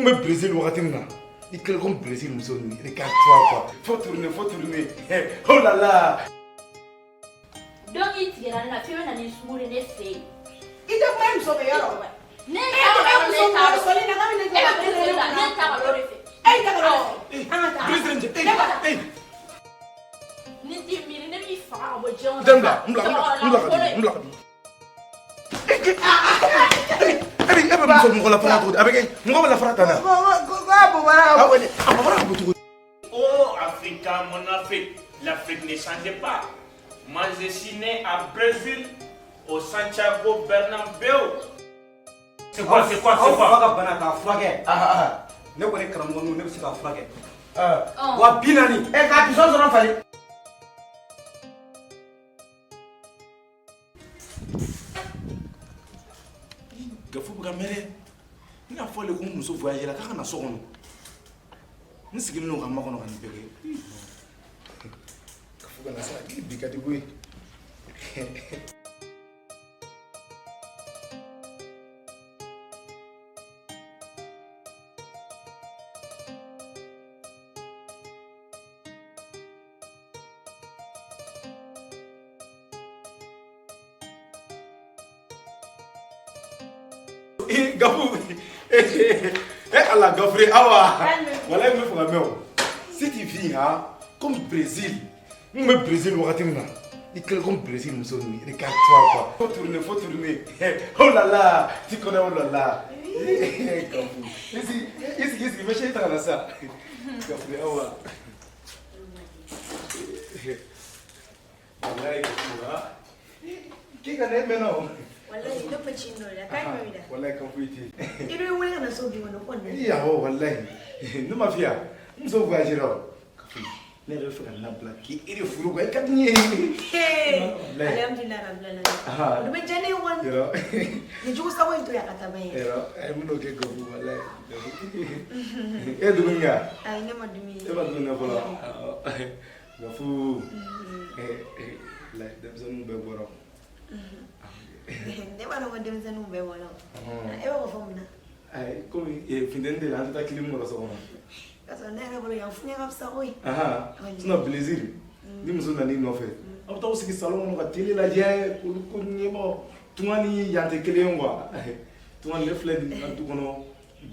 N bɛ Brésil wagati min na, i kɛlen comme Brésil muso ninnu, regarde-toi quoi. Faut tourner, faut tourner. Oh là là. Donc i tigɛra ne la f'i bɛ na ni sunguru ye ne fɛ yen. I tɛ kuma i muso fɛ yɔrɔ. Ne E tɛ e muso mɔgɔ sɔli na k'a bɛ ne E bɛ Brésil la, ne ta ka l'o de fɛ. E ta ka l'o de fɛ. An ka taa. Brésil cɛ, Ne ba. eh, Ni t'i miiri ne b'i faga ka bɔ diɲɛ kɔnɔ. n tɛ n bila, n bila, n bila, n bila ka di, n bila ka di. E bɛ muso mɔgɔ lafara cogo di? A bɛ kɛ mɔgɔ bɛ lafara tan na. Ko ko ko a bobara ka bɔ dɛ. A bobara ka bɔ cogo di? Oh, Africa, mon Afrique, l'Afrique ne change pas. Moi, je suis né à Brésil, au Santiago Bernabéu. C'est quoi, c'est quoi, c'est Aw fa quoi? ka bana k'a furakɛ. Ne kɔni karamɔgɔ ninnu, ne bɛ se k'a furakɛ. Ɔn. 40 000. Ɛ, k'a pisɔn sɔrɔ falen. Gafu bɛ ka mɛn dɛ. N y'a fɔ ale ko n muso voyage la k'a ka na so kɔnɔ. N sigilen don ka makɔnɔ ka nin bɛɛ kɛ. Gafu ka na sa, bi ka di koyi. Gafu, eh Allah, Gafure, awa. Walayi, n bɛ fɛ ka mɛn o. Si tu vis, hein, comme Brésil. N bɛ Brésil wagati min na, i kɛlen comme Brésil muso ninnu, regarde-toi quoi. Faut tourner, faut tourner. Oh là là, tu connais, oh là là. Gafu, i sigi, i sigi, i sigi, n bɛ se ta ka na sa. Gafure, awa. Walayi, Gafu, hein. K'i ka na e mɛnna o. Wallahi lokacin dɔ la k'a ɲɔ da. Walayi, kan foyi tɛ yen. I bɛ wele ka na so bi kɔnɔ ko nin. Awɔ, walayi, ne ma f'i ye wa? N muso voyagera o. Ne yɛrɛ bɛ fɛ ka labila k'i e de furu quoi, i ka di n ye. Alhamdulilah rabbil alamin. Olu bɛ diya ne ye kɔni. Yɔrɔ. Nin jugu sago in to yen a ka taa ban ye. Yɔrɔ, ɛ n bɛn'o kɛ Gafu, walayi. E ye dumuni kɛ wa? Ayi, ne ma dumuni. E ma dumuni kɛ fɔlɔ? Awɔ. Gafu. Walayi, denmisɛnninw bɛɛ bɔra. Ne b'a dɔn ko denmisɛnninw bɛɛ bɔra o. E bɛ k'o fɔ mun na? Ayi, komi funteni tɛ la, an tɛ taa clim kɔrɔ so kɔnɔ. K'a sɔrɔ ne yɛrɛ bolo yan fiɲɛ ka fisa koyi. Sinon plaisir, ni muso nana i nɔfɛ, aw bɛ taa aw sigi salon kɔnɔ ka télé lajɛ, k'olu ko ɲɛbɔ. Tunga ni yan tɛ kelen ye quoi. Tunga ne filɛ nin ka du kɔnɔ,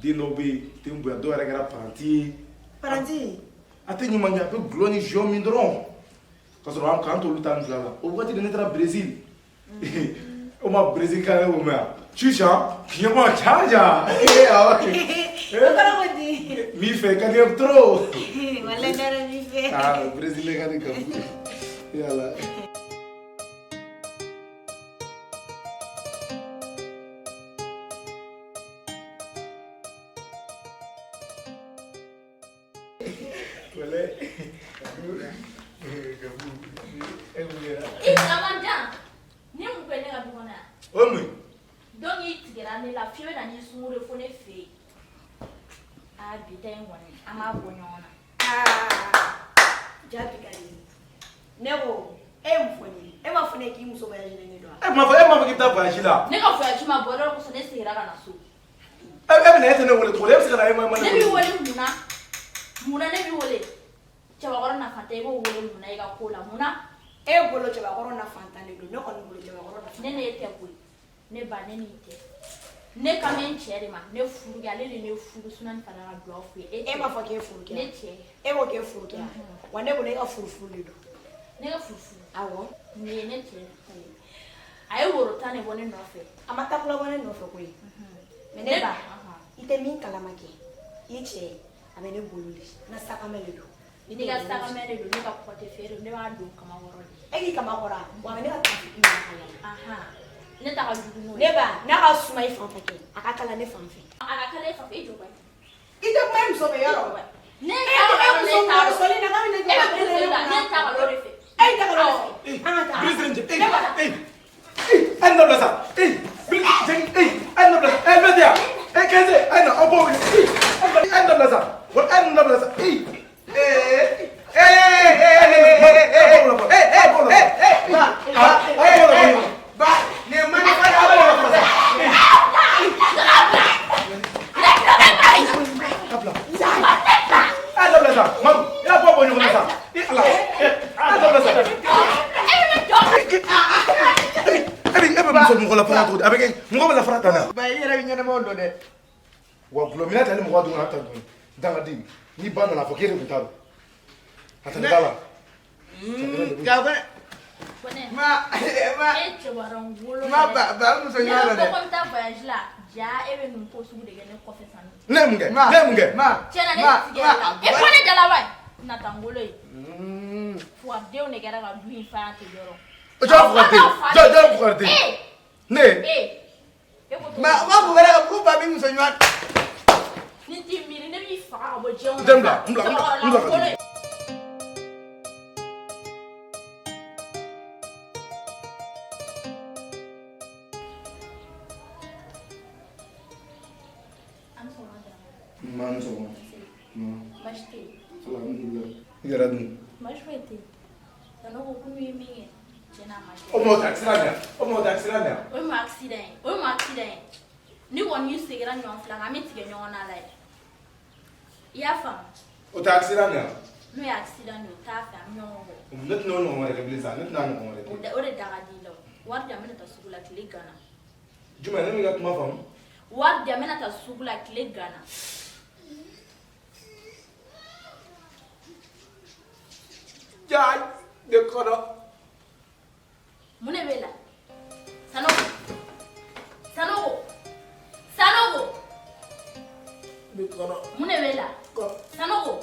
den dɔw bɛ yen, den bonya, dɔw yɛrɛ kɛra paranti ye. Paranti? A tɛ ɲuman kɛ, a bɛ gulɔ ni jus min dɔrɔn. K'a sɔrɔ an k'an t'olu ta nin fila la. O waati de ne taara Brésil. O ma Brésil kan ye o mɛn wa? Sisan, fiɲɛbɔ caja. Ee awɔ. O kɔrɔ ko di? N b'i fɛ, ka di n ye trop. Walayi, ne yɛrɛ b'i fɛ. Ah, Brésil ka di Gafu. Yala. Walayi. Gafu. E mun kɛra? I Amajan, ni mun bɛ ne ka du kɔnɔ yan? O ye mun ye? Donc i tigɛra ne la f'i bɛ na ni sunguru ye fo ne fɛ yen. Aa, bi ta in kɔni, an b'a bɔ ɲɔgɔn na. Jaabi ka di. Ne ko e ye mun fɔ ne ye? E ma fɔ ne ye k'i muso voyage ne don wa? E ma fɔ k'i bɛ taa voyage la? Ne ka voyage ma bɔ dɔrɔn kosɔn ne seginna ka na so. E bɛ na, e tɛ ne wele cogo di? E bɛ se ka na, e ma ne Ne b'i wele. wele mun na? Mun na ne b'i wele? Cɛbakɔrɔ nafa tɛ, i b'o wele mun na i ka ko la? Mun na? E bolo cɛbakɔrɔ nafantan de don, ne kɔni bolo cɛbakɔrɔ nafa. Ne n'e tɛ koyi. Ne ba, ne n'i tɛ. Ne kan bɛ n cɛ de ma, ne furu kɛ, ale de ne furu suna ni fana ka duwawu f'u ye. E m'a fɔ k'e furu kɛ? Ne cɛ. E ko k'e furu kɛ wa? Ne bolo e ka furu furu de don. Ne ka furu furu. Awɔ. Nin ye ne cɛ. A ye woro 10 de bɔ ne nɔfɛ. A ma takula bɔ ne nɔfɛ koyi. Mais ne ba, i tɛ min kalama kɛ, i cɛ a bɛ ne bolo de, n ka sakamɛ de don. Ne ka sakamɛ de don, ne ka portefeuille don, ne b'a don kama kɔrɔ de. E k'i kama kɔrɔ wa, a bɛ ne ka tafiki minɛ ka yɛlɛ. Ne ta ka jugu n'o ye. Ne ba, n'a ka suma i fan fɛ kɛ, a ka kala ne fan fɛ. A ka kala e fan fɛ, i jɔ bani. I tɛ kuma i muso fɛ yɔrɔ. Ne E ta tɛ ka e ne muso ta mɔgɔ sɔli na k'a bɛ ne E bɛ Brésil la, ne ta ka l'o de fɛ. E ta ka l'o de fɛ. An ka taa. Brésil cɛ, Ne ba. eh, eh, a ye na bila sa. Eh, Brésil, eh, a ye na bila sa. Eh, bɛɛ tɛ yan. Eh, Kɛnze, a ye na, aw bɔ. Eh, a ye na bila sa. Wa a ye na bila sa. Eh, eh, eh, eh, eh, eh, eh, eh, eh, eh, Ba, a ye bɔ la fɔlɔ. ba, nin man di. A ye bɔ la fɔlɔ sa. mɔgɔ lafara cogo di? A bɛ kɛ mɔgɔ bɛ lafara tan na. Ba, i yɛrɛ bɛ ɲɛnɛmaw dɔn dɛ. Wa gulɔmina ta ni mɔgɔ dun a ta dun dangaden ni ba nana fɔ k'e de tun t'a dɔn a tɛ da la. Ka Kɔnɛ. Ma ma E cɛbaran wolo. Ma ba ba muso Ne ɲuman bɛ dɔ dɛ. fɔ ko n bɛ taa voyage la. Ja e bɛ nin ko sugu de kɛ ne kɔfɛ san. Ne ye mun kɛ? Ma Ne ye mun kɛ? Ma Tiɲɛna ne ma tigɛ la. E bɔ ne dala wa. Na taa n wolo ye. Fugadenw de kɛra ka du in fa yan ten dɔrɔn. Jɔn fugariden? Jɔn fugariden? E Ne. e e ko Ma ma fugara ko ba bɛ muso ɲuman. Ni t'i miiri ne b'i faga ka bɔ diɲɛ kɔnɔ. N tɛ n bila, n bila, n bila, n bila ka Cɛbakɔrɔla taa. An sɔgɔma Darama. Ma ni sɔgɔma. Ma. Baasi tɛ yen. Alhamdulilayi. I yɛrɛ dun? Baasi foyi tɛ yen. Tɔnɔ ko k'u ye min kɛ, tiɲɛ na a ma O diya. ma o tɛ accident de ye? O ma o tɛ accident de ye? O ye mun accident ye? O ye mun accident ye? Ni kɔni y'i seginna ɲɔgɔn fila kan, an bɛ tigɛ ɲɔgɔn na la ye. I y'a faamu? O tɛ accident de ye? N'o ye accident de ye, o t'a fɛ, an bɛ ɲɔgɔn kɔ. Ne tɛna o ɲɔgɔn wɛrɛ kɛ bilen sa, ne tɛna a ɲɔgɔn wɛrɛ O kɛ. da o de da ka di i la o. Wari di yan, n bɛna taa sugu la, tile ganna. Jumɛn, ne m'i ka kuma faamu? Wari di yan, n bɛna taa sugu la, tile ganna. Ja, ne kɔnɔ. Mun de b'e la? Sanogo. Sanogo. Sanogo. Ne kɔnɔ. Mun de b'e la? Sanogo.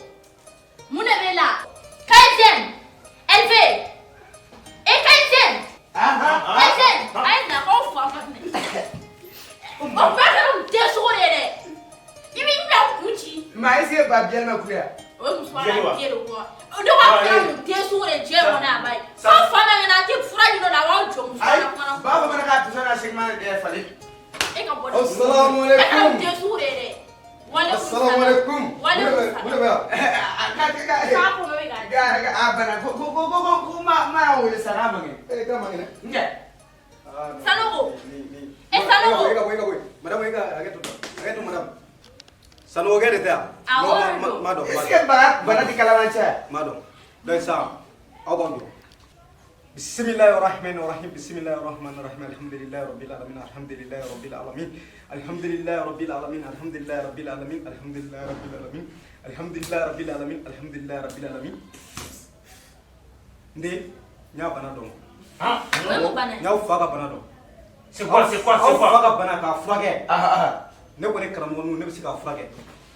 Mun de b'e la? Kaizen. LV. E Kaizen. Kaizen. A ye na k'aw fa ka minɛ. O bɛɛ kɛra mun den sogo de ye dɛ. I b'i bila kun ci. Ma est ce que ba biyɛn ma kuya? O ye muso la den de kɔ. O de b'a kɛra mun den sogo de ye diɲɛ kɔnɔ a ba ye. F'aw fa ma ɲɛna a tɛ fura ɲini o la a b'aw jɔ muso Ayi la kuma na. ba fɔ fana k'a pisɔn na segin ma falen. E ka bɔ. Assalamu E kɛra alaikum. mun den sugu de ye dɛ. Walekum Assalamu salam. alaikum. Walekum Mun de salam. bɛ yan? Ka ka K'a kɔnɔ bɛ k'a di. ka a bana ko ko ko ko ko ma ma y'a wele sa k'a ma kɛ. Eh, k'a man kɛnɛ. N kɛ. Ah, non. Sanogo. Ni. Eh, Sanogo. E ka bɔ, e ka bɔ. Madame, e ka hakɛ to. Hakɛ to, madame. Sanogo kɛ de tɛ yan? Awɔ, Non, o de don. ma dɔn, ma Est ce dɔn. que bana bana tɛ kalaban cɛ? Ma dɔn. Donc sisan, aw b'aw jɔ. Bisimilahi rahmani rahim bisimilahi rahmani rahim alhamdulilahi rabbil alamin alhamdulilahi rabbil alamin alhamdulilahi rabbil alamin alhamdulilahi rabbil alamin alhamdulilahi rabbil alamin alhamdulilahi rabbil alamin alhamdulilahi rabbil alamin. N den, n y'a bana dɔn. O ye mun bana N ye? y'aw fa ka bana dɔn. C'est quoi, c'est quoi, Aw c'est fa quoi? ka bana k'a furakɛ. Ne kɔni karamɔgɔ ninnu, ne bɛ se k'a furakɛ.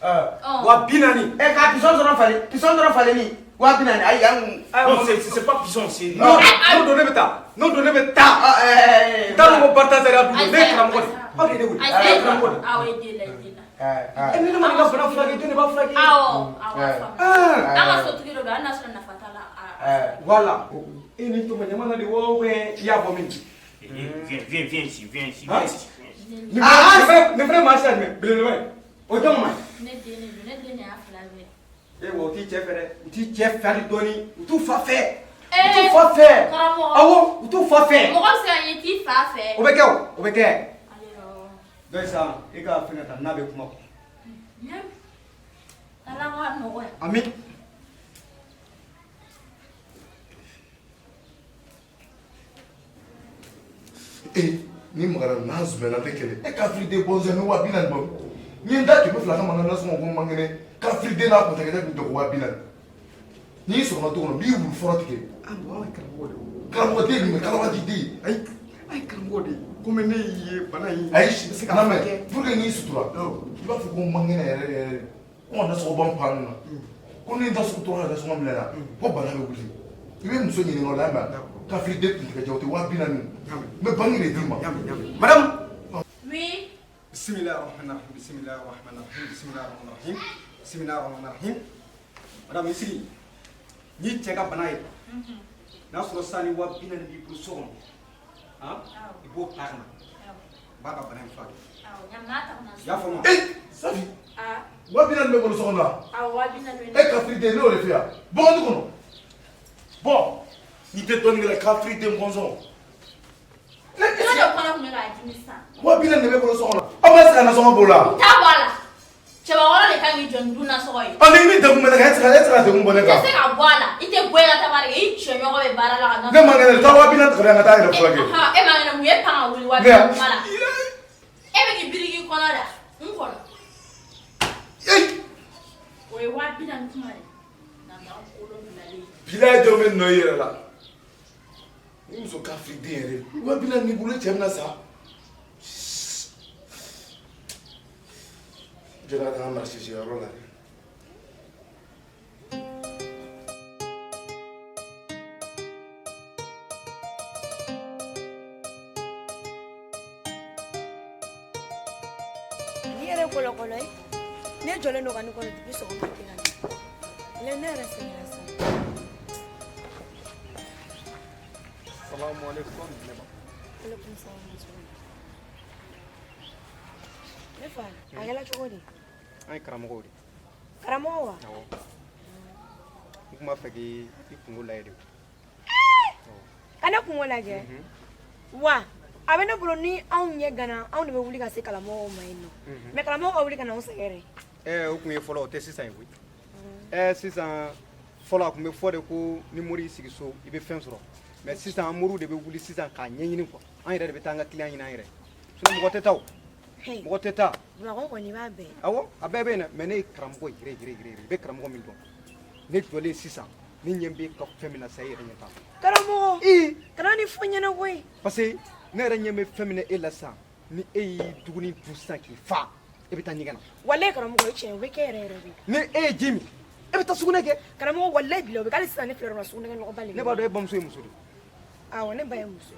Ɔn. 40 000. Ɛ ka pisɔn dɔrɔn falen pisɔn dɔrɔn falenni 40 000 ayi an kun. Non, c'est pas pison, c'est. Non, n'o don ne bɛ taa. N'o don ne bɛ taa. N t'a dɔn ko Bartazar y'a du don. Ne ye karamɔgɔ de ye. Aw de ye ne wele. Ne ye karamɔgɔ de ye. Awɔ, e den la, e den la. Ɛ ni ne ma nin ka bana furakɛ, jɔn de b'a furakɛ? Awɔ, awɔ, a faamu. Ah. An ka sotigi dɔ don, hali n'a sɔrɔ nafa t'a la. Voilà. E ni tɔmɔ ɲama na de wa ou bien i y'a bɔ min? Viens, viens, viens ici, viens ici, Hein? viens ici. Nin fana nin fana maa siya jumɛn? Belebeleba ye. O jɔn ma ɲi. Ne den de don, ne den de y'a fila bɛɛ. E wa u t'i cɛ fɛ dɛ. U t'i cɛ fɛ hali dɔɔni. U t'u fa fɛ. U Eh, t'u fa fɛ. karamɔgɔ. Awɔ, u t'u fa fɛ. Mɔgɔ bɛ se ka ɲɛ t'i fa fɛ. O bɛ kɛ o, o bɛ kɛ. Ayiwa. Donc sisan e ka fɛn ka taa n'a bɛ kuma. Ɲɛ. Ala k'a nɔgɔya. Ami. E ni magara n'a zumɛna tɛ kɛlɛ. E kafiriden bɔnsɔn ni 40 000 bɔ. N ye n da 200 kama n ka nasɔngɔ ko n man kɛnɛ. Kafiriden n'a kuntigɛ bɛ jɔ ko 40 000. N'i sɔrɔla du kɔnɔ, n b'i wulu fɔlɔ tigɛ. Ah, bon, aw ye karamɔgɔ de ye. Karamɔgɔ den jumɛn, kalabaji den. Ayi, aw ye karamɔgɔ de ye. Komi ne y'i ye bana in. Ayi, n bɛ se k'a n'a mɛn furakɛ. pour que n'i sutura. I b'a fɔ ko n man kɛnɛ yɛrɛ yɛrɛ. Ko ka nasɔngɔ bɔ n pan na. Ko ni n da sugu tora ka nasɔngɔ minɛ na, ko bana bɛ wuli. I bɛ muso ɲininka o la mɛ. Kafiriden kuntigɛ jɛ o tɛ 40 000. N bɛ banque de d'u ma. Madame. Oui. Bisimilahi rahmani rahim bisimilahi rahmani rahim bisimilahi rahmani rahim bisimilahi rahmani rahim. Madame, i sigi. N'i cɛ ka bana ye. N'a sɔrɔ sisan ni 40 000 b'i bolo so kɔnɔ. Han? I b'o ta ka na. N b'a ka bana in furakɛ. Awɔ, ɲa n'a ta ka na. I y'a faamu wa? E Safi, Ah, 40 000 bɛ bolo so kɔnɔ wa? awɔ, 40 000 bɛ E kafiriden ne y'o de f'i ye wa? Bɔ n ka du kɔnɔ. Bɔ. N'i tɛ dɔɔnin kɛ la kafiriden bɔnsɔn. Ne de kɔnɔ tun bɛ k'a dimi sisan. 40 000 de bɛ bolo so kɔnɔ. Aw ma se ka nasɔngɔ b'o la. N t'a bɔ a la. Cɛbakɔrɔ de kan k'i jɔ ni du nasɔngɔ ye. Ɔ ni ni degun bɛ ne kan, e tɛ se ka degun bɔ ne I tɛ kan. se ka bɔ a la. I tɛ bɔ i ka taa baara kɛ. I cɛɲɔgɔn bɛ baara la ka Ne man kɛnɛ, taa 40 000 ta ka di yan ka taa yɛrɛ furakɛ. E man kɛnɛ, mun ye pan ka wuli? ni 20 000 kuma la. E bɛ k'i biriki kɔnɔ da n kɔnɔ. O ye 40 000 kuma de. Na n'an kolon bilalen. Bilayi, dɔ bɛ nɔ i yɛrɛ la. Ni muso kafiri den yɛrɛ, 40 000 b'i bolo, cɛ bɛna sa. Jɔ ka taa n ka marché yɔrɔ la dɛ. Ni yɛrɛ kɔlɔkɔlɔ ye, ne jɔlen don ka ne kɔnɔ depuis sɔgɔma tɛ ka na ale, ne yɛrɛ sɛgɛnna sa. Salamu alaikum, ne ba. Alaikum salam. Ne fa, a kɛla cogo di? An ye karamɔgɔw de. Karamɔgɔ wa? Awɔ, n tun b'a fɛ k'i kungo lajɛ de. Ka ne kungo lajɛ wa? A bɛ ne bolo ni anw ɲɛ gana, anw de bɛ wuli ka se karamɔgɔw ma yen nɔ, mais karamɔgɔw ka wuli ka na anw sɛgɛrɛ. Ɛɛ, o tun ye fɔlɔ, o tɛ sisan ye koyi. Ɛɛ, sisan, fɔlɔ a tun bɛ fɔ de ko ni mori y'i sigi so, i bɛ fɛn sɔrɔ, mais sisan an moriw de bɛ wuli sisan k'a ɲɛɲini quoi. An yɛrɛ de bɛ taa an ka client ɲini an yɛrɛ, sinon mɔgɔ tɛ taa o. Hey. Mɔgɔ tɛ taa. Bamakɔ kɔni, i b'a bɛɛ. Awɔ, a bɛɛ bɛ yen dɛ, mais ne ye karamɔgɔ yɛrɛ yɛrɛ yɛrɛ yɛrɛ. I bɛ karamɔgɔ min dɔn, ne jɔlen sisan, ne ɲɛ bɛ ka fɛn min na sisan, e yɛrɛ ɲɛ t'a la. Karamɔgɔ. Ii. Kana ni fɔ ɲɛna koyi. Parce que ne yɛrɛ ɲɛ bɛ fɛn min na e la sisan, ni e y'i dumuni dun sisan k'i fa, e bɛ taa ɲɛgɛn na. Walayi karamɔgɔ, o ye tiɲɛ ye, o bɛ kɛ yɛrɛ yɛrɛ de. Ni e ye ji min, e bɛ taa sugunɛ kɛ. Karamɔgɔ, walayi bila, o bɛ kɛ. Hali sisan ne filɛ yɔrɔ min na, sugunɛ kɛ nɔgɔba de bɛ. Ne b'a dɔn e bamuso ye muso de ye. Awɔ, ne ba ye muso ye.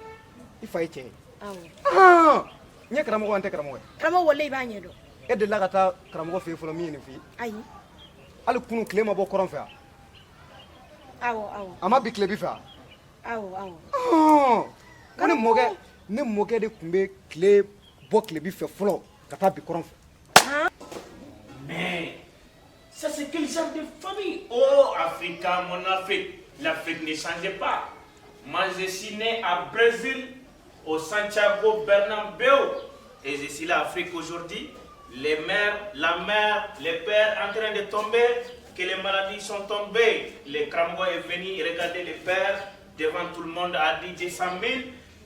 I fa ye cɛ ye. Awɔ. Ah! N ye karamɔgɔ, an tɛ karamɔgɔ ye. Karamɔgɔ, walayi i b'a ɲɛ dɔn. E delila ka taa karamɔgɔ fɛ yen fɔlɔ min ye nin f'i ye? Ayi. Hali kunun, tile ma bɔ kɔrɔn fɛ wa? Awɔ, awɔ. A ma bi tilebi fɛ wa? Awɔ, awɔ. Ɔn! Ko ne mɔkɛ de tun bɛ tile bɔ tilebi fɛ fɔlɔ ka taa bi kɔrɔn fɛ. Mais ça, c'est quel genre de famille? Oh, Africa, mon Afrique, l'Afrique ne changeait pas. Moi, je suis né à Brésil, au Santiago Bernabéu. Et je suis là, Afrique, aujourd'hui. Les mères, la mère, les pères en train de tomber, que les maladies sont tombées. Le Kramgo est venu regarder les pères devant tout le monde, a dit 200 000.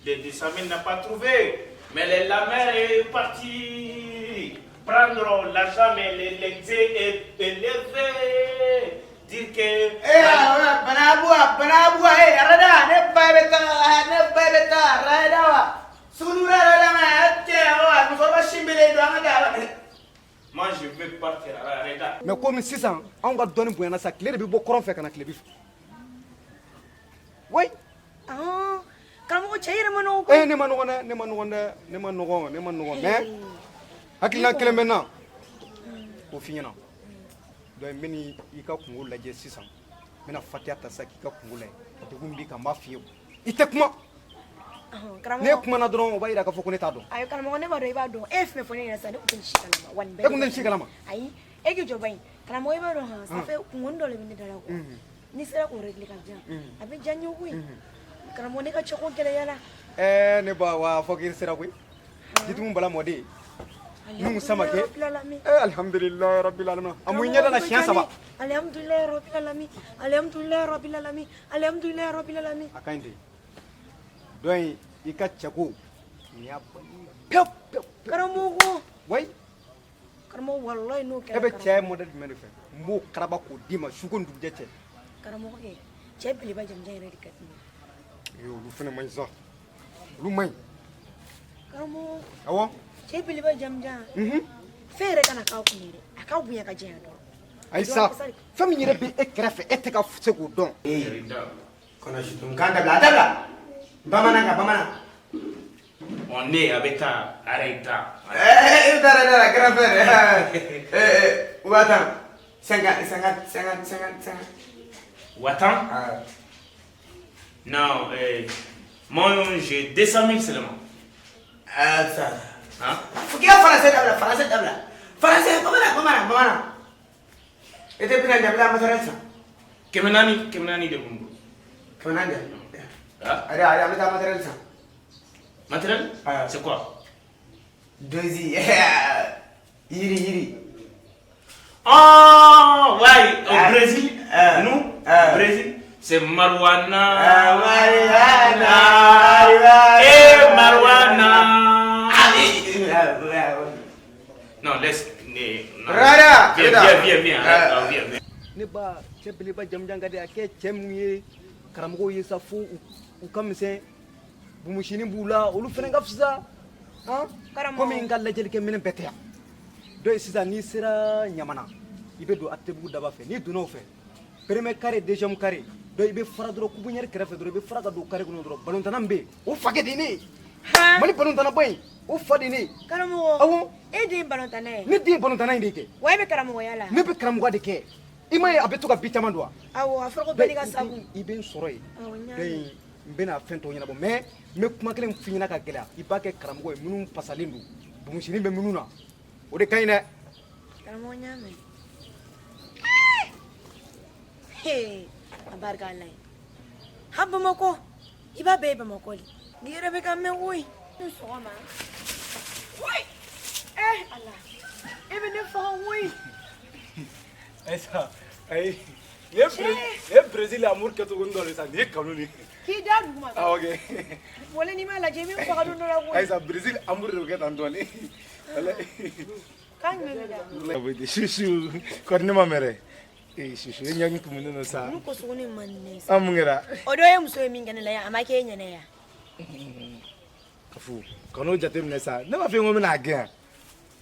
Les 200 000 n'a pas trouvé. Mais la mère est partie prendre l'argent, mais l'exé est élevé. Dire que. Eh, banabuwa, banabuwa, eh, arada, ne ba bɛ taa, ne ba bɛ taa, arada wa. Sugunura arada ma, cɛ, wa, musokɔrɔba sin bɛlen don, an ka taa. Moi, je veux partir à Areda. Mais komi sisan anw ka dɔnni bonyana sa, tile de bɛ bɔ kɔrɔn fɛ ka na tilebi fɛ. Oui. Ah, karamɔgɔ, cɛ yɛrɛ ma nɔgɔ koyi. Eh, ne ma nɔgɔn dɛ, ne ma nɔgɔn dɛ, ne ma nɔgɔn, ne ma nɔgɔn, mais hakilina kelen bɛ n na k'o f'i ɲɛna. Donc n bɛ n'i ka kungo lajɛ sisan, n bɛna fatiya ta sisan k'i ka kungo lajɛ. Degun b'i kan, n b'a f'i ye, i tɛ kuma. Karamɔgɔ. Ne kumana dɔrɔn, o b'a yira k'a fɔ ko ne t'a dɔn. Ayi karamɔgɔ, ne b'a dɔn, i b'a dɔn. E ye fɛn fɔ ne ɲɛna sisan, ne tun tɛ nin si kalama wa nin bɛɛ. E kun tɛ nin si kalama? Ayi, e k'i jɔ ba in. Karamɔgɔ, i b'a dɔn han, ça fait kungoni dɔ de bɛ ne da la quoi. N'i sera k'o régler ka diyan, a bɛ diya n ye koyi. Karamɔgɔ, ne ka cɛko gɛlɛyara. Ɛɛ, ne ba wa, fɔ k'i sera koyi. Jitumu bala mɔden Nuhu Samake. Eh, alhamdulilayi rabbil alamin. A mun ɲɛda la siɲɛ saba. Alhamdulilayi rabbil alamin, alhamdulilayi rabbil alamin, alhamdulilayi rabbil alamin. A ka ɲi ten. Dɔ in, i ka cɛko nin y'a bali pewu pewu. Karamɔgɔ. Wayi. Karamɔgɔ, walayi n'o kɛra. E bɛ cɛ modèle jumɛn de fɛ? N b'o karaba k'o d'i ma su ko ni dugujɛ cɛ. Karamɔgɔ kɛ, cɛ beleba jamujan yɛrɛ de ka di ne ye. Ee, olu fana man ɲi sa, olu man ɲi. Karamɔgɔ. Awɔ. Cɛ beleba jamujan. Fɛn yɛrɛ kana k'a kun yɛrɛ, a ka bonya ka janya dɔrɔn. Ayi sa, fɛn min yɛrɛ bɛ e kɛrɛfɛ, e tɛ ka se k'o dɔn. Kɔnɔ situm kan dabila, a dabila. Bamanan kan, bamanan. On est avec ta Areda. Eh, i taara ne la grand frère. Eh, 50 000, 50, 50, 50, 50, 50. 50 000? Ah. Non, moi j'ai 200 000 seulement. Ah, ça. Hein? Faut qu'il y ait français dabila, français dabila. Français, bamanan, bamanan, bamanan. E tɛ bɛna dabila matériel san. 400, 400 de bumbu. 400 de. Ah? Allez, allez, an bɛ taa matériel san. Matériel? Ah. C'est quoi? Dosi. Yiri, yiri. Oh, ouais, au Ah. Brésil, Ah. nous, Ah. au Brésil, c'est Marwana. Ah, Mariana, Mariana. Eh, Marwana. laisse. Non. Rara, Viens, Rara. viens, viens, viens. Arrête, non, viens, viens. Ne ba cɛ beleba jamujan ka di a kɛ cɛ mun ye karamɔgɔw ye sa fo u ka misɛn bumusinin b'u la olu fana ka fisa han. Karamɔgɔ. Komi n ka lajɛlikɛ minɛn bɛɛ tɛ yan dɔ ye sisan n'i sera ɲamana i bɛ don ATT-bugu daba fɛ n'i donna o fɛ premier carré deuxième carré dɔ i bɛ fara dɔrɔn kubuɲɛri kɛrɛfɛ dɔrɔn i bɛ fara ka don carré kɔnɔ dɔrɔn balontanna min bɛ yen o fakɛ de ye ne ye. Mali balontanna ba in o fa de ye ne ye. Karamɔgɔ. Awɔ. E den ye balontanna ye? Ne den ye balontanna in de kɛ. Wa e bɛ karamɔgɔya la? Ne bɛ karamɔgɔya de kɛ. I m'a ye a bɛ to ka bi caman don wa? Awɔ, a fɔra ko bɛɛ n'i ka sabu. I bɛ n sɔrɔ yen. Awɔ, n y'a donc mɛn. N bɛna fɛn tɔw ɲɛnabɔ mais n bɛ kuma kelen f'i ɲɛna ka gɛlɛya i b'a kɛ karamɔgɔ ye minnu pasalen don bumusinin bɛ minnu na o de ka ɲi dɛ. Karamɔgɔ, n y'a mɛn. Hey, a barika Ala ye. Ha, Bamakɔ, i b'a bɛɛ ye Bamakɔ de. N'i yɛrɛ bɛ ka mɛn koyi. Ni sɔgɔma. Koyi. Eh Ala. E bɛ ne faga koyi. Ayisa, ayi, nin ye Brésil amour kɛcogo dɔ de ye sa, nin ye kanu de ye. K'i da duguma. Ah, ok. Wala n'i m'a lajɛ i bɛ n faga don dɔ la koyi. Ayisa, Brésil amour de bɛ kɛ tan dɔɔni. Walayi. Kan jumɛn bɛ da? Susu, kɔri ne ma mɛn dɛ. Ee Susu, e ɲɛ kumunen don sa. Olu ko suguni man di ne ye sa. An mun kɛra? O dɔ ye muso ye min kɛ ne la yan, a ma kɛ e ɲɛna yan. Kafu, kan'o jateminɛ sa. Ne b'a fɔ e ko n bɛna a gɛn yan.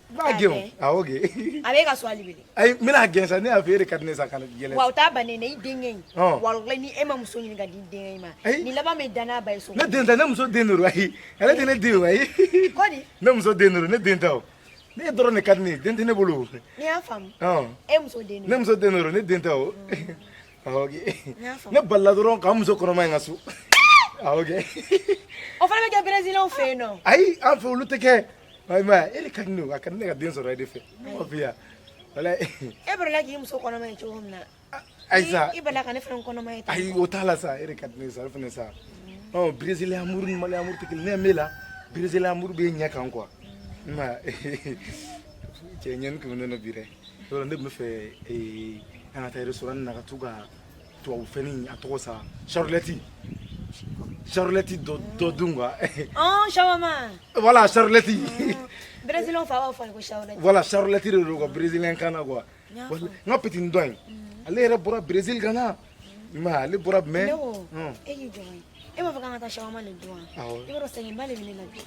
N b'a gɛn o. Awɔ kɛ. A b'e ka so hali bi. Ayi, n bɛna a gɛn sa. Ne y'a fɔ e de ka di ne ye sa ka yɛlɛ. Wa o t'a bannen dɛ, i denkɛ in. Ɔn. Walayi ni e ma muso ɲini ka di denkɛ in ma. Ayi. Ni laban bɛ da n'a ba ye so. Ne den tɛ, ne muso den de don. Ayi, ale tɛ ne den o, ayi. Kɔni? Ne muso den de don, ne den tɛ o. Ne dɔrɔn de ka di ne ye, den tɛ ne bolo o. Ne y'a faamu. Ɔn. E muso den de Ne muso den de don, ne den tɛ o. Awɔ kɛ. N y'a faamu. Ne balila dɔrɔn k'an muso kɔnɔma in ka so. Awɔ kɛ. O fana bɛ kɛ Brésilien fɛ yen nɔ. Ayi, an fɛ olu tɛ kɛ. Ayi, ma e de ka di ne ye o, a ka di ne ka den sɔrɔ e de fɛ. Ne b'a f'i ye walayi. E balila k'i muso kɔnɔma ye cogo min na. Ayisa. I balila ka ne fana kɔnɔma ye tan. Ayi, o t'a la sa, e de ka di ne ye sa, o fana sa. Ɔ, Brésil amour ni Mali amour tɛ kelen ne ɲɛ b'e la. Brésil amour b'e ɲɛ kan quoi. I m'a ye cɛ ɲɛni tun bɛ ne na bi dɛ. Yɔrɔ ne tun bɛ fɛ an ka taa restaurant na ka to ka tubabu fɛnnin a tɔgɔ sa charolette charolette dɔ dɔ dun quoi. Ɔn, shawarma. Voilà, charolette. Brésilien fa b'a fɔ ko charolette. Voilà, charolette de don quoi, brésilien kan na quoi. N y'a N ka petit dɔ in ale yɛrɛ bɔra Brésil ka na. I m'a ye ale bɔra mais. Ne ko e k'i jɔ ye. E b'a fɔ k'an ka taa shawarma de dun wa? Awɔ. I b'a dɔn sɛgɛnba de bɛ ne la bi.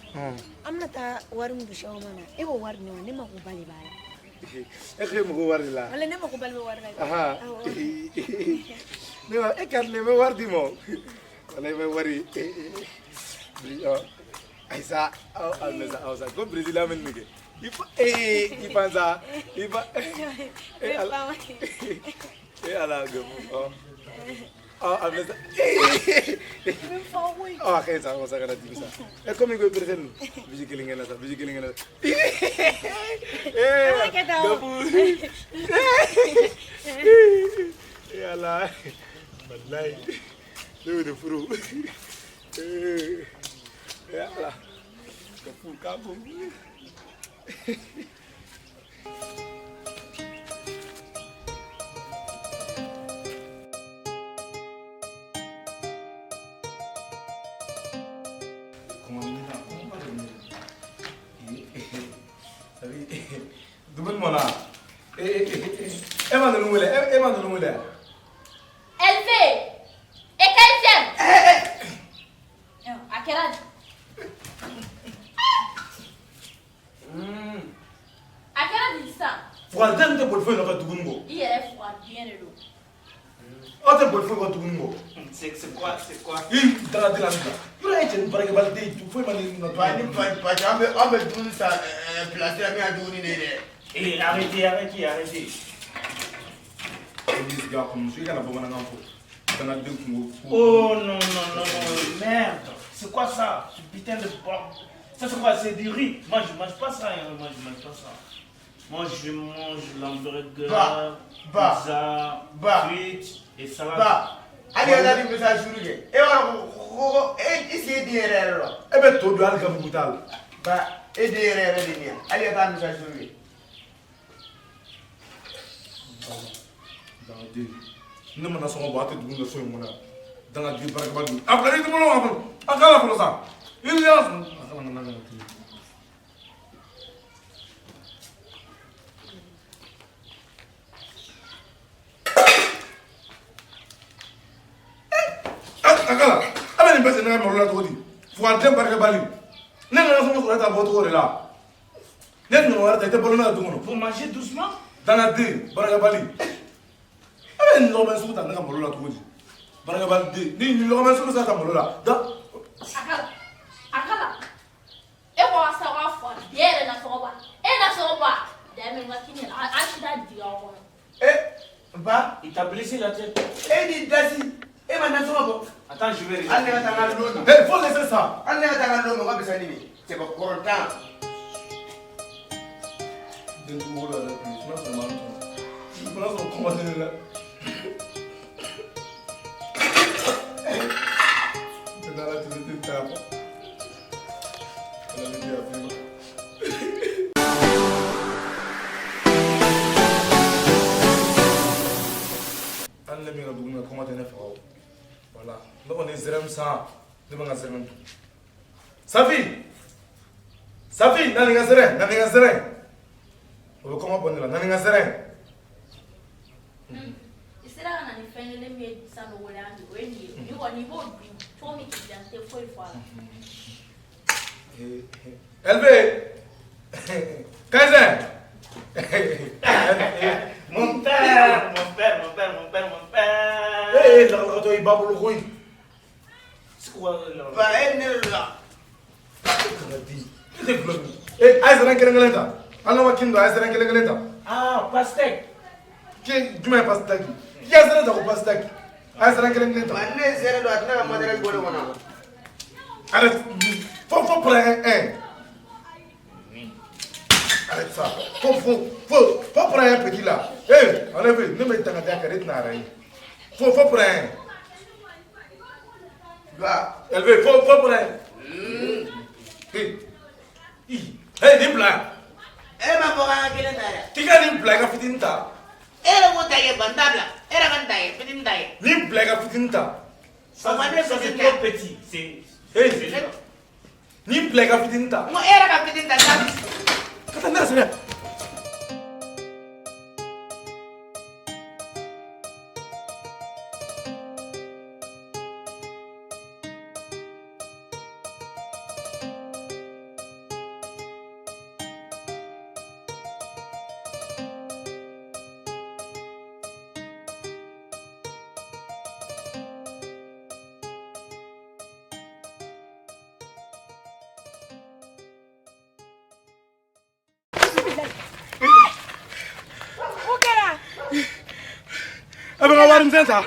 An bɛna taa wari min don shawarma na, e b'o wari di ne ma, ne mako ba de b'a la. E ko e mago wari de la. Wala ne mako ba de bɛ wari la. Ahan. Awɔ. Ne ba e ka di ne ye, n bɛ wari d'i ma o. Walayi n bɛ wari. Ayisa, aw aw mɛ sa aw sa ko Brésil an bɛ nin kɛ. I fa ee i fan sa i fa. E ala e ala gɛmu ɔ ɔ a bɛ sa. Ɔ a ka ɲi sa o sa kana dimi sa. E komi ko Brésil nin bisi kelen kɛ n na sa bisi kelen kɛ n na sa. Ee Gafu. E ala walayi ne bɛ nin furu. Ee e ala Gafu k'a fɔ. Dumuni mɔna e ma ninnu wele e ma ninnu wele. LV et quinzième. A kɛra di? A kɛra di sisan? Fugariden tɛ boli foyi nɔfɛ dumuni kɔ. I yɛrɛ fugariden de don. Aw tɛ boli foyi kɔ dumuni kɔ. C'est quoi, c'est quoi? I daga dilan bila. Yɔrɔ e cɛ ni baarakɛbali den foyi ma ne na. Ba ni ba parce que an bɛ dumuni san place la min y'a dumuni de ye dɛ. Eh, arrêtez, arrêtez, arrêtez. I sigi a kɔnɔ muso i kana bamanankan fɔ. Kana den kungo. Oh non, non, non, non, merde. C'est quoi ça? Ce putain de bord. Ça c'est quoi? C'est du riz. Moi je mange pas ça, hein. Moi je mange pas ça. Moi je mange l'hamburger, Bah, bah, pizza, bah, frites et salade. Ba hali ka taa ni message suru kɛ e b'a dɔn ko e i sen den yɛrɛ yɛrɛ la. E bɛ to dun hali ka mugu t'a la. Ba e den yɛrɛ yɛrɛ de nin ye hali ka taa message suru kɛ. Dangaden ne mana sɔngɔ bɔ a tɛ dumuni kɛ so in kɔnɔ yan. Dangaden baarakɛbali dun. A bila i dumuni kɔnɔ fɔlɔ. A k'a la fɔlɔ sa. I ni y'a sɔrɔ. A kana na kana tile. A kala a bɛ nin bɛɛ sɛnɛ ne ka malo la cogo di? Fugariden barikabali. Ne nana sɔngɔ sɔrɔ e ta bɔcogo de la. Ne ɲɔgɔn wɛrɛ ta i tɛ balo ne ka du kɔnɔ. Faut manger doucement. Dangaden barikabali. A bɛ nin lɔgɔmɛ sugu ta ne ka malo la cogo di? Barikabali den ni nin lɔgɔmɛ sugu bɛ se ka ta malo la. Da. A kala e ko sa ka fɔ den yɛrɛ nasɔngɔ bɔ, e nasɔngɔ bɔ, dɛmɛ n ka kini la an si t'a jigin aw kɔnɔ. Eh, ba. Il t'a blessé la tête. E ni dasi. E ma nasɔngɔ bɔ. Attends, je vais Hali ne regarder. ka taa n ka lon na. Eh, faut laisser ça. Hali ne ka taa n ka lon na, o ka fisa ni nin ye. Cɛba kɔrɔtan. Den dugukolo yɛrɛ kun fana sɔrɔ maa min kɔnɔ. Fana sɔrɔ kɔngɔ tɛ ne la. Ne n'Ala cɛ ne tɛ taa kɔ. Ala ne bɛ yafa i ma. Hali ne min ka dumuni kɛ kɔngɔ tɛ ne faga o. Voilà. Ne kɔni ye zɛrɛn san, ne bɛ n ka zɛrɛn dun. Safi! Safi, na ni n ka zɛrɛn, na ni n ka zɛrɛn. O bɛ kɔngɔ bɔ ne la, na ni n ka zɛrɛn. I sera ka na ni fɛn kelen min ye Sanogo la yan bi, o ye nin ye. Nin kɔni i b'o dun cogo min k'i diya, n tɛ foyi fɔ a la. LV Kaiser. Mon père, mon père, mon père, mon père, mon père. Eh, lakalakatɔ i ba bolo koyi. C'est quoi là? Ba, e ni ne de la. Kana di. E tɛ gulɔ min. Eh, a ye zɛrɛn kelen kelen ta. Hali n'aw ma kini don, a ye zɛrɛn kelen kelen ta. Ah, pastèque. K'i jumɛn ye pastèque? K'i ka zɛrɛn ta ko pastèque. A ye zɛrɛn kelen kelen ta. Ba, ne ye zɛrɛ don, a tɛna ka matériel bɔ ne kɔnɔ. Arrête. Faut prendre un. Arrête ça. Faut prendre un petit là. Eh, enlève. Ne me dangadenya kɛ, ne tɛna yɛrɛ ye. Faut prendre un. Ba. LV, faut prendre un. Eh, hey, nin bila yan. E ma fɔ k'an ka kelen ta dɛ. K'i ka nin bila i ka fitinin ta. E yɛrɛ ko ta kɛ, ba, n t'a bila. E yɛrɛ ka nin ta kɛ, fitinin ta kɛ. Nin bila i ka fitinin ta. Ça, Papa, ne ça, c'est fitinin trop ta. petit. C'est. Hey. C'est là. Nin bila i ka fitinin ta. N ko e yɛrɛ ka fitinin ta, n t'a bila. Ka taa ne ka sɛnɛ. O kɛra. A bɛ n ka warimisɛn ta. A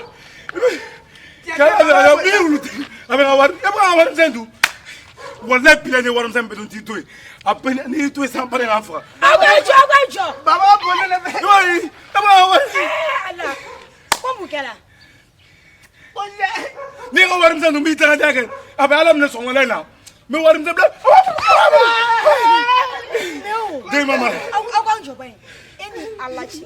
bɛ n ka wari, e bɛ ka warimisɛn dun. Walayi bilayi ne ye warimisɛn bɛɛ dun t'i to yen. A bɛɛ n'i y'i to yen sisan ba de k'an faga. Aw ka jɔ, aw ka jɔ. Baba bɔ ne la fɛ. Ayi, e bɛ ka wari. Eh, Ala. Ko mun kɛra? Ko ne. N'i ka warimisɛn dun n b'i dangadenya kɛ. A bɛ Ala minɛ sɔgɔmada in na. N bɛ warimisɛn bila. Mais o. Den ma mara. Aw k'an jɔ ba in. E ni Ala cɛ.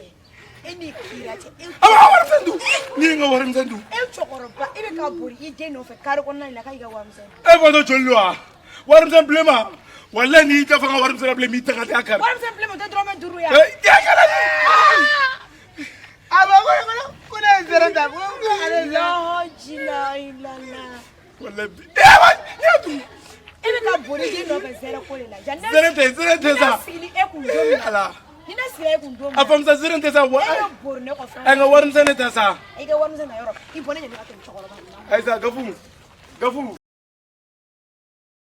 E ni kira cɛ. E A bɛ ka warimisɛn dun. N'i ye n ka warimisɛn dun. E cɛkɔrɔba, e bɛ ka bori i den nɔfɛ carré kɔnɔna in na k'a y'i ka warimisɛn dun. E b'a dɔn joli don wa? Warimisɛn bilenman. Walayi n'i y'i da fa n ka warimisɛn na bilen n b'i dangadenya kari. Warimisɛn bilenman o tɛ dɔrɔmɛ 5 ye wa? Eh, i kana A ba ko ne ye zɛrɛ ta. Ko ale ye zɛrɛ. La ilaha illallah. Walayi bi. Eh, wa, n'i y'a dun. E bɛ ka bori i den nɔfɛ zɛrɛ ko de la. Janni ne Zɛrɛ tɛ, zɛrɛ tɛ sa. Ni ne sigili e kun don min na. Ala. Ni ne sigira e kun don min na. A faamusa zɛrɛ tɛ sa wa. E bɛ bori ne kɔfɛ. Ɛ n ka warimisɛn de ta sa. I ka warimisɛn na yɔrɔ. I bɔ ne ɲɛ ka tɛmɛ cɛkɔrɔba. Ayisa Gafu. Gafu.